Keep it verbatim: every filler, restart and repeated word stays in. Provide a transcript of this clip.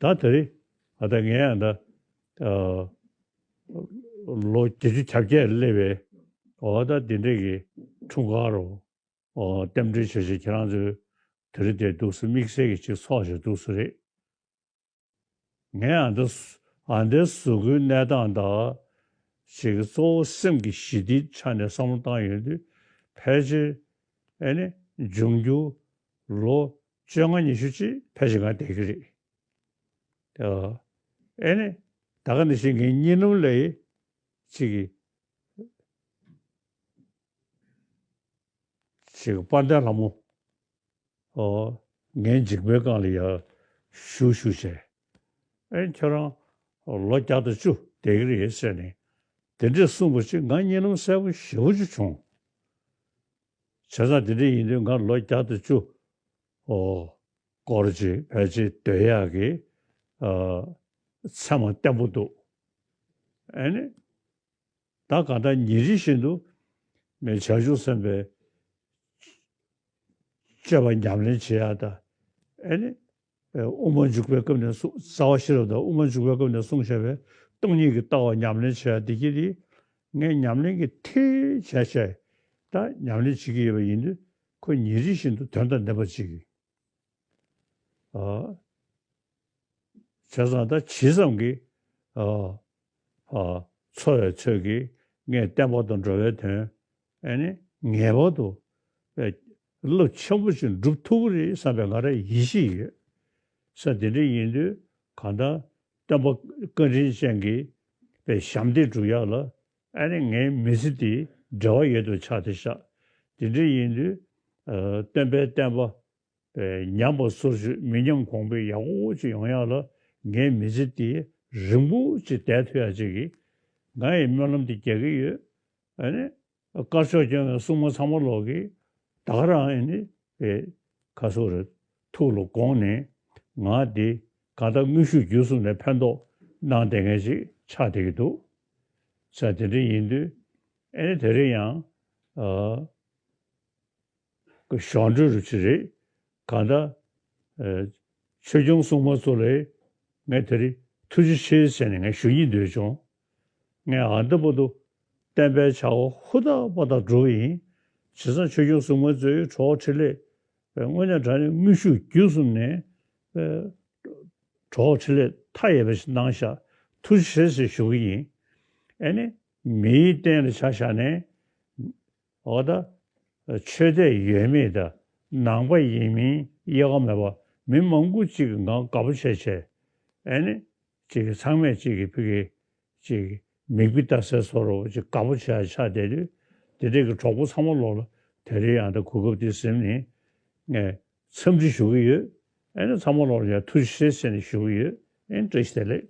ད་དེ་རིང་ཨ་ད་ངས་ཨ་ད་ཨ་ལོ་བརྒྱད་ཅུ་གྱ་བརྒྱད་སླེབས་པའི་འོ་ད་འདི་འདྲས་ཀྱི་འཁྲུངས་སྐར་རོ། ཨོ་རྟེན་འབྲེལ་བྱེད་བྱེད་ཁྱེད་རང་ཚོས་དེ་རིང་དེ་འདུག་སེ་དམིགས་བསལ་གྱི་ཅིག་ཚོགས་བྱེད་འདུག་སེ་རེད། ངས་ཨ་འདི་ཨ་འདི་གཟུགས་པོའི་གནས་སྟངས་དང་ཅིག་གཙོ་བོ་སེམས་ཀྱི་ཞི་བདེའི་ཆ་ནས་བསམ་བློ་བཏང་ཡོང་དུས་ཕལ་ཆེར་ཨེ་ནི་འབྱུང་འགྱུར་ལོ་བཅོ་ལྔ་ཉི་ཤུ་ཅིག་ཕལ་ཆེར་ང་བསྡད་ཀྱི་རེད། ཨེ་ནི་ད་ག་ནང་བཞིན་ངའི་གཉིད་ལམ་ལ་ཅིག་གི་ཅིག་དཔལ་ལྡན་ལྷ་མོ། ཨོ། ངའི་མཇིང་པའི་སྒང་ལ་ཡར་བཞུགས་བཞུགས་བྱས། ཨེ་ཁྱོད་རང་ལོ་བརྒྱ་དང་བཅུ་བསྡད་ཀྱི་རེད་ཟེར་ནས། དེ་འདྲས་གསུངས་པ་ཅིག་ང་གཉིད་ལམ་གསལ་པོ་ཞེ་པོ་ཅིག་བྱུང་། བྱས་ཙང་དེ་འདྲས་ཡིན་དུས་ང་ལོ་བརྒྱ་དང་བཅུ། ཨོ། སྐོར་ཅིག་ཕལ་ཆེར་སྡོད་ཡག་གི་ཨ་མཚན་མ་བརྟན་པོ་འདུག་ཨེ་ནི། ད་གང་ལྟར་ཉིན་རེ་བཞིན་དུ་ངས་བྱང་ཆུབ་སེམས་དཔའི་སྤྱོད་པ་ཉམས་ལེན་བྱེད་ཡག་དང་། ཨེ་ནི། དབུ་མ་འཇུག་པའི་སྐབས་ནས་གསུངས། རྩ་བ་ཤེས་རབ་དང་དབུ་མ་འཇུག་པའི་སྐབས་ནས་གསུངས་བཞག་པའི་སྟོང་ཉིད་ཀྱི་ལྟ་བ་ཉམས་ལེན་བྱེད་ཡག་འདི་གྱིས་དེ་ངས་ཉམས་ལེན་གྱི་མཐིལ་བྱས་བྱས་ད་ཉམས་ལེན་བྱེད་ཀྱི་ཡོད་པ་ཡིན་དུས་ཁོ་ཉིན་རེ་བཞིན་དུ་དོན་དང་ལྡན་པ་ཅིག་གིས། ཨ། བྱས་ཙང་ད་ཇི་ཙམ་གྱིས། ཨ། ཨ། འཚོ་བའི་ཚོད་ཀྱིས་ངས་བསྟན་པ་དང་འགྲོ་བའི་དོན་ཨེ་ནི་ངེས་པར་དུ་ཨེ་རླབས་ཆེན་པོ་ཞིག་འགྲུབ་ཐུབ་ཀྱི་རེད་བསམ་པའི་ང་རང་ཡིད་ཆེས་ཡོད། ས་དེ་འདྲ་ཡིན་དུས་གང་ལྟར་བསྟན་པ་བཀའ་དྲིན་ཅན་གྱི་པའི་ཞབས་འདེགས་སྒྲུབ་ཡག་ལ་ཨེ་ནི་ངའི་མི་ཚེ་འདི་འབྲེལ་བ་ཡོད་དུ་ཆགས་ཏེ་ཤག་དེ་འདྲ་ཡིན་དུས་ཨ་སྟོན་པའི་བསྟན་པ། ཉམས་པ་སོར་ཆུད་མི་ཉམས་གོང་འཕེལ་ཡག་པོ་ཅིག་ཡོང་ཡག་ལ་ངའི་མི་ཚེ་འདི་རིང་པོ་ཅིག་བསྡད་ཐུབ་ཡག་ཅིག་གི་ང་ཡི་སྨོན་ལམ་འདི་རྒྱག་གི་ཡོད། ཨ་ནི་དཀར་ཕྱོགས་སྐྱོང་བའི་སྲུང་མ་ཚང་མ་ལོག་གིས་ད་ག་རང་ཨེ་ནི་པའི་ཁ་སོ་རེ་ཐུགས་ལ་དགོངས་ནས་ང་འདི་ག་ད་དངོས་ཤུགས་བརྒྱུད་གསུམ་ནས་ཕན་ཐོགས་གནང་བསྡད་མཁན་ཅིག་ཆགས་བསྡད་ཀྱི་འདུག་ས་དེ་འདྲ་ཡིན་དུས་ཨེ་ནི་དེ་རིང་ཡང་ཨ། གི་གཞུང་འབྲེལ་རུ་ཅི་རེད། གང་ལྟར། ཨ། ཆོས་སྐྱོང་སྲུང་མ་ཚོ་ལ་ངས་དེ་རིང་ཐུགས་རྗེ་ཆེ་ཟེར་ནས་ངས་ཞུ་སྙིང་འདོད་བྱུང་། ངས་ཨ་འདི་བར་དུ་བསྟན་པའི་བྱ་བ་ཧུར་ཐག་པ་ཐག་སྒྲུབ་པ་ཡིན། བྱས་ཙང་ཆོས་སྐྱོང་སྲུང་མ་ཚོའི་གྲོགས་འཕྲིན་ལས་དངོས་གནས་དྲང་གནས་དངོས་ཤུགས་བརྒྱུད་གསུམ་ནས་གྲོགས་འཕྲིན་ལས་མཐའ་ཡས་པ་ཞིག་གནང་ཤག་ཐུགས་རྗེ་ཆེ་ཟེར་ཞུ་གི་ཡིན། ཨེ་ནི་མིའི་རྟེན་ལ་ཆ་བཞག་ནས། འོ་ད། ཆོས་དད་ཡོད་མེད་དང་ནང་པ་ཡིན་མིན་དབྱེ་བ་མེད་པར་མི་མང་པོ་གཅིག་གི་ངང་དགའ་པོ་བྱས་བྱས། ཨེ་ནི། གཅིག་གི་ཚང་མས་གཅིག་གི་ཕ་གི་གཅིག་གི་མིག་དཔེ་ལྟ་སའི་བཟོ་འདྲ་བོ་ཅིག་དགའ་པོ་བྱས་ཆགས་བསྡད་དུས། དེ་འདྲས་ཀྱི་གྲོགས་པོ་ཚང་མ་ལོག་ལ་དེ་རིང་ཡང་ད་གོ་སྐབས་འདི་ཟིན་ནས་ངས་འཚམས་འདྲི་ཞུ་གི་ཡོད། ཨེ་ནི་ཚང་མ་ལོག་ལ་ཡང་ཐུགས་རྗེ་ཆེ་ཟེར་ནས་ཞུ་གི་ཡོད། ཨེ་ནི་བཀྲ་ཤིས་བདེ་ལེགས།